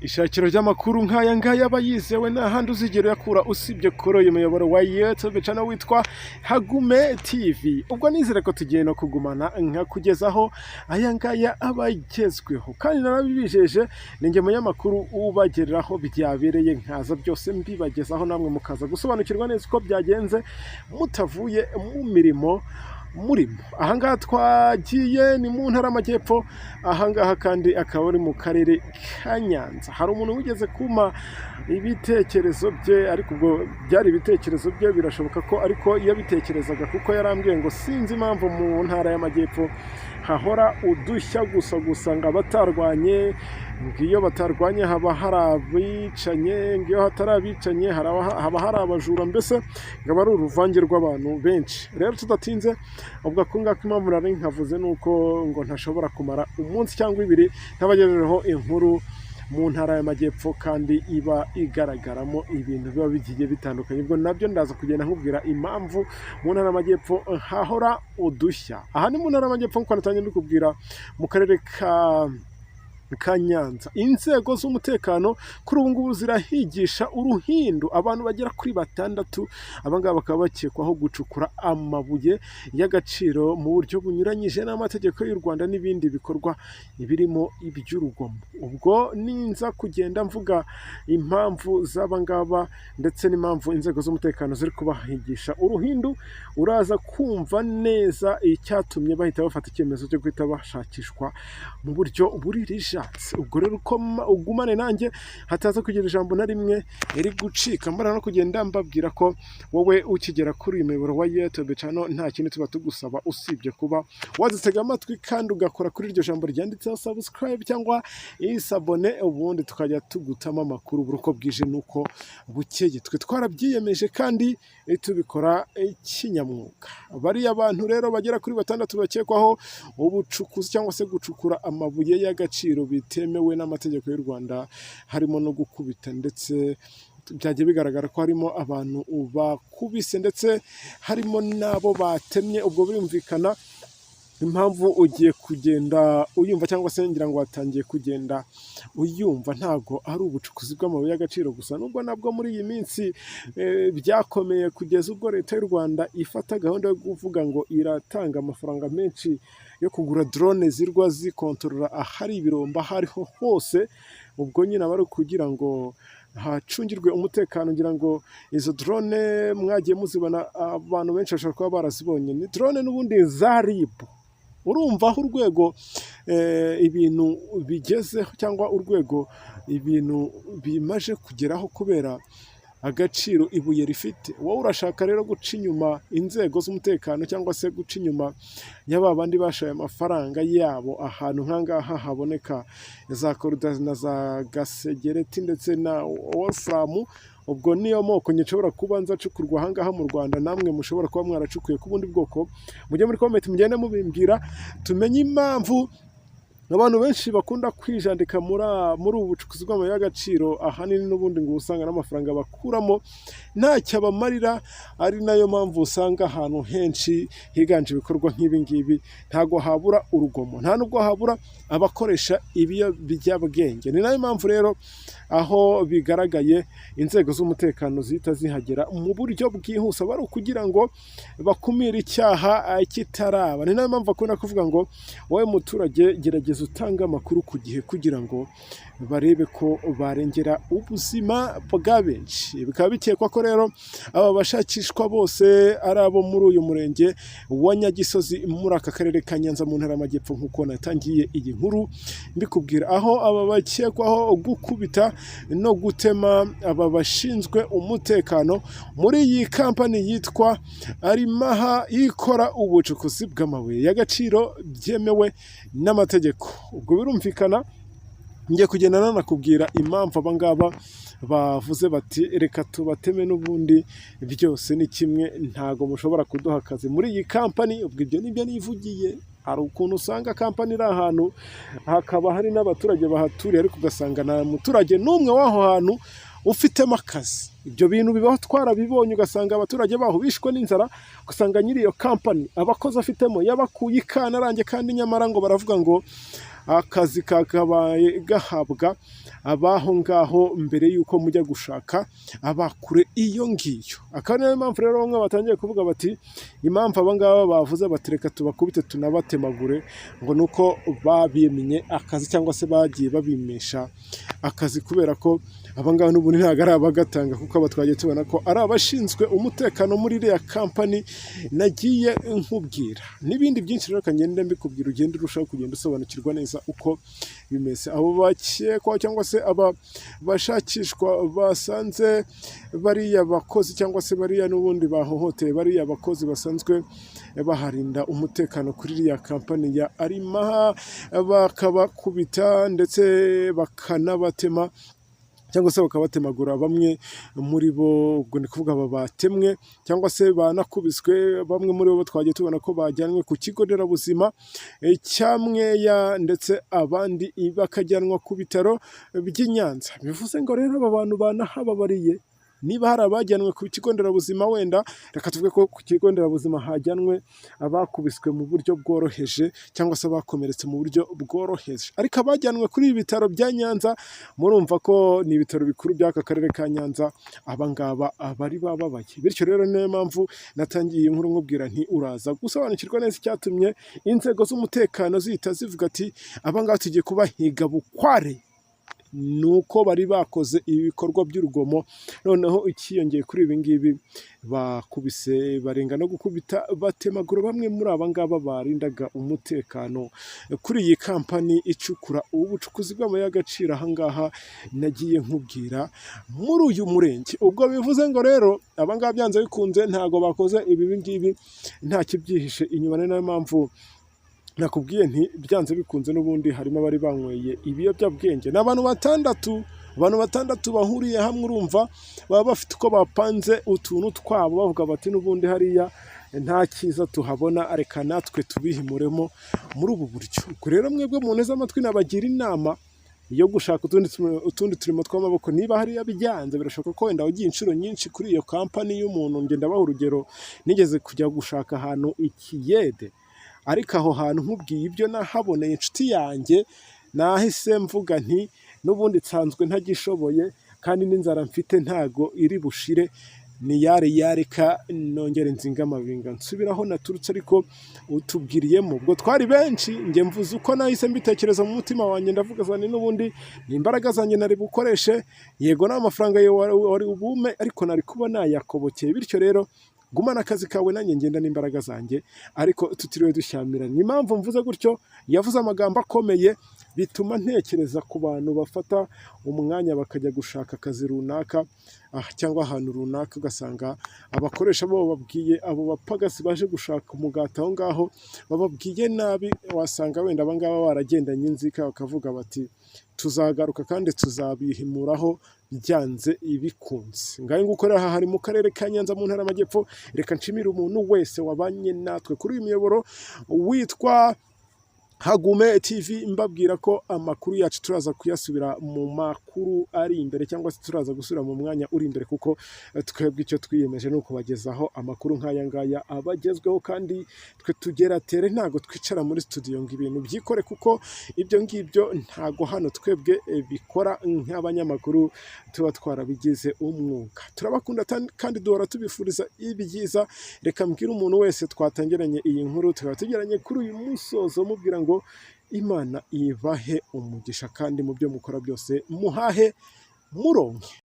Ishakiro ry'amakuru nk'aya ngaya aba yizewe, nta handi uzigera uyakura usibye kuri uyu muyoboro wa YouTube channel witwa Hagume TV. Ubwo nizere ko tugiye no kugumana nkakugezaho aya ngaya aba agezweho, kandi narabibijeje, ni njye munyamakuru ubagereraho byabereye, nkaza byose mbibagezaho, namwe mukaza gusobanukirwa neza uko byagenze mutavuye mu mirimo murimo. Ahangaha twagiye ni mu Ntara y'Amajyepfo, ahangaha kandi akaba ari mu karere ka Nyanza. Hari umuntu wigeze kumpa ibitekerezo bye, ariko ubwo byari ibitekerezo bye, birashoboka ko ariko yabitekerezaga, kuko yarambwiye ngo sinzi impamvu mu Ntara y'Amajyepfo hahora udushya gusa gusa, ngo abatarwanye, ngo iyo batarwanye haba hari abicanye, ngo iyo hatari abicanye haba hari abajura, mbese ngo aba ari uruvange rw'abantu benshi. Rero tudatinze, ubwo ako ngako impamvu nari nkavuze ni uko ngo ntashobora kumara umunsi cyangwa ibiri ntabagejejeho inkuru mu Ntara y'Amajyepfo, kandi iba igaragaramo ibintu biba bigiye bitandukanye. Ubwo nabyo ndaza kugenda nkubwira impamvu mu Ntara y'Amajyepfo hahora udushya. Aha ni mu Ntara y'Amajyepfo, nk'uko natangiye mbikubwira, mu karere ka Nyanza. Inzego z'umutekano kuri ubu ngubu zirahigisha uruhindu abantu bagera kuri batandatu. Aba ngaba bakaba bakekwaho gucukura amabuye y'agaciro mu buryo bunyuranyije n'amategeko y'u Rwanda n'ibindi bikorwa birimo iby'urugomo. Ubwo ninza kugenda mvuga impamvu z'aba ngaba ndetse n'impamvu inzego z'umutekano ziri kubahigisha uruhindu, uraza kumva neza icyatumye bahita bafata icyemezo cyo guhita bashakishwa mu buryo buri rishatse. Ubwo rero uko ugumane nanjye hataza kugira ijambo na rimwe riri gucika. Mbona no kugenda mbabwira ko wowe ukigera kuri uyu muyoboro wa YouTube channel, nta kindi tuba tugusaba usibye kuba wadutega amatwi kandi ugakora kuri iryo jambo ryanditseho subscribe cyangwa isabone, ubundi tukajya tugutamo amakuru buri uko bwije n'uko bukeye. Twe twarabyiyemeje kandi tubikora kinyamwuga. Bariya bantu rero bagera kuri batandatu bakekwaho ubucukuzi cyangwa se gucukura amabuye y'agaciro bitemewe n'amategeko y'u Rwanda, harimo no gukubita, ndetse byagiye bigaragara ko harimo abantu bakubise, ndetse harimo n'abo batemye. Ubwo birumvikana impamvu ugiye kugenda uyumva, cyangwa se ngira ngo watangiye kugenda uyumva. Ntabwo ari ubucukuzi bw'amabuye y'agaciro gusa, nubwo nabwo muri iyi minsi byakomeye kugeza ubwo Leta y'u Rwanda ifata gahunda yo kuvuga ngo iratanga amafaranga menshi yo kugura drone zirwa zikontorora ahari ibirombe aho ariho hose. Ubwo nyine aba ari ukugira ngo hacungirwe umutekano. Ngira ngo izo drone mwagiye muzibona, abantu benshi bashobora kuba barazibonye, ni drone n'ubundi za RIB. Urumva aho urwego ibintu bigezeho cyangwa urwego ibintu bimaze kugeraho kubera agaciro ibuye rifite. Wowe urashaka rero guca inyuma inzego z'umutekano cyangwa se guca inyuma ya ba bandi bashoye amafaranga yabo ahantu nk'ahangaha haboneka za koruda na za gasegereti ndetse na wolfram. Ubwo niyo moko nshobora kuba nzacukurwa ahangaha mu Rwanda. Namwe mushobora kuba mwaracukuye ku bundi bwoko, mujye muri comment mugende mubimbwira, tumenye impamvu abantu benshi bakunda kwijandika muri ubu bucukuzi bw'amabuye y'agaciro. Ahanini n'ubundi ngo usanga n'amafaranga bakuramo ntacyo abamarira, ari nayo mpamvu usanga ahantu henshi higanje ibikorwa nk'ibi ngibi ntabwo habura urugomo, nta nubwo habura abakoresha ibiyobyabwenge. Ni nayo mpamvu rero aho bigaragaye inzego z'umutekano zihita zihagera mu buryo bwihuse, aba ari ukugira ngo bakumire icyaha kitaraba. Ni nayo mpamvu bakunda kuvuga ngo wowe muturage, gerageza utange amakuru ku gihe kugira ngo barebe ko barengera ubuzima bwa benshi. Bikaba bikekwa ko rero aba bashakishwa bose ari abo muri uyu murenge wa Nyagisozi, muri aka karere ka Nyanza, mu Ntara y'Amajyepfo, nk'uko natangiye iyi nkuru mbikubwira, aho aba bakekwaho gukubita no gutema aba bashinzwe umutekano muri iyi kampani yitwa Arimaha, ikora ubucukuzi bw'amabuye y'agaciro byemewe n'amategeko. Ubwo birumvikana ngiye kugenda nanakubwira impamvu aba ngaba bavuze bati reka tubateme, n'ubundi byose ni kimwe, ntago mushobora kuduha akazi muri iyi kampani. Ubwo ibyo nibyo nivugiye. Hari ukuntu usanga kampani iri ahantu hakaba hari n'abaturage bahaturiye, ariko ugasanga nta muturage n'umwe w'aho hantu ufitemo akazi. Ibyo bintu bibaho, twarabibonye, ugasanga abaturage baho bishwe n'inzara, ugasanga nyiri iyo kampani abakozi afitemo yabakuye ikantarange, kandi nyamara ngo baravuga ngo Akazi kakabaye gahabwa abaho ngaho mbere y'uko mujya gushaka abakure iyo ngiyo. Akaba niyo mpamvu rero bamwe batangiye kuvuga bati impamvu aba ngaba bavuze bati reka tubakubite tunabatemagure, ngo ni uko babimye akazi cyangwa se bagiye babimisha akazi, kubera ko aba ngaba n'ubundi ntabwo ari abagatanga, kuko aba twagiye tubona ko ari abashinzwe umutekano muri iriya kampani nagiye nkubwira n'ibindi byinshi. Rero kagenda mbikubwira, ugenda urushaho kugenda usobanukirwa neza uko bimeze. Abo bakekwa cyangwa se aba bashakishwa basanze bariya bakozi cyangwa se bariya n'ubundi bahohoteye bariya bakozi basanzwe baharinda umutekano kuri iriya kampani ya Arimaha, bakabakubita ndetse bakanabatema cyangwa se bakabatemagura, bamwe muri bo, ubwo ni kuvuga aba batemwe cyangwa se banakubiswe, bamwe muri bo twagiye tubona ko bajyanwe ku kigo nderabuzima cya Mweya, ndetse abandi bakajyanwa ku bitaro by'i Nyanza. Bivuze ngo rero aba bantu banahababariye. Niba hari abajyanwe ku kigo nderabuzima, wenda reka tuvuge ko ku kigo nderabuzima hajyanwe abakubiswe mu buryo bworoheje cyangwa se abakomeretse mu buryo bworoheje, ariko abajyanwe kuri ibi bitaro bya Nyanza, murumva ko ni ibitaro bikuru by'aka karere ka Nyanza, aba ngaba bari bababaye. Bityo rero niyo mpamvu natangiye iyi nkuru nkubwira nti uraza gusobanukirwa neza icyatumye inzego z'umutekano zihita zivuga ati aba ngaba tugiye kubahiga bukware, ni uko bari bakoze ibikorwa by'urugomo. Noneho ikiyongeye kuri ibi ngibi, bakubise barenga no gukubita, batemagura bamwe muri aba ngaba barindaga umutekano kuri iyi kampani icukura ubucukuzi bw'amabuye y'agaciro aha ngaha nagiye nkubwira muri uyu murenge. Ubwo bivuze ngo rero aba ngaba byanze bikunze ntabwo bakoze ibi ngibi nta kibyihishe inyuma. Ni nayo mpamvu nakubwiye nti byanze bikunze n'ubundi harimo abari banyweye ibiyobyabwenge. Ni abantu batandatu, abantu batandatu bahuriye hamwe, urumva baba bafite uko bapanze utuntu twabo, bavuga bati n'ubundi hariya nta cyiza tuhabona, reka natwe tubihimuremo muri ubu buryo. Ubwo rero mwebwe munteze amatwi, nabagira inama yo gushaka utundi turimo tw'amaboko. Niba hariya byanze, birashoboka ko wenda wagiye inshuro nyinshi kuri iyo kampani y'umuntu. Ngenda baha urugero, nigeze kujya gushaka ahantu ikiyede, ariko aho hantu nkubwiye ibyo nahaboneye, inshuti yanjye, nahise mvuga nti n'ubundi nsanzwe ntagishoboye kandi n'inzara mfite ntago iri bushire, ni yare yareka nongere nzinga amabinga nsubiraho naturutse. Ariko utubwiriyemo, ubwo twari benshi, njye mvuze uko nahise mbitekereza mu mutima wanjye, ndavuga zane n'ubundi ni imbaraga zanjye nari bukoreshe, yego n'amafaranga wari bume, ariko nari kuba nayakobokeye. Bityo rero gumana akazi kawe, nanjye ngenda n'imbaraga zanjye, ariko tutiriwe dushyamirana. Ni impamvu mvuze gutyo, yavuze amagambo akomeye bituma ntekereza ku bantu bafata umwanya bakajya gushaka akazi runaka cyangwa ahantu runaka, ugasanga abakoresha bo babwiye abo bapagasi baje gushaka umugati aho ngaho, bababwiye nabi. Wasanga wenda aba ngaba baragendanye inzika, bakavuga bati tuzagaruka kandi tuzabihimuraho byanze bikunze. Ngaho nguko rero, aha hari mu karere ka Nyanza mu ntara y'Amajyepfo. Reka nshimire umuntu wese wabanye natwe kuri uyu muyoboro witwa Hagume TV, mbabwira ko amakuru yacu turaza kuyasubira mu makuru ari imbere, cyangwa se turaza gusubira mu mwanya uri imbere, kuko twebwe icyo twiyemeje ni ukubagezaho amakuru nk'aya ngaya abagezweho, kandi twe tugera tere, ntabwo twicara muri studio ngo ibintu byikore, kuko ibyo ngibyo ntago hano twebwe bikora nk'abanyamakuru tuba twarabigize umwuga. Turabakunda kandi duhora tubifuriza ibyiza. Reka mbwire umuntu wese twatangiranye iyi nkuru, tukaba tugeranye kuri uyu musozo, mubwira ngo Imana ibahe umugisha, kandi mu byo mukora byose muhahe muronke.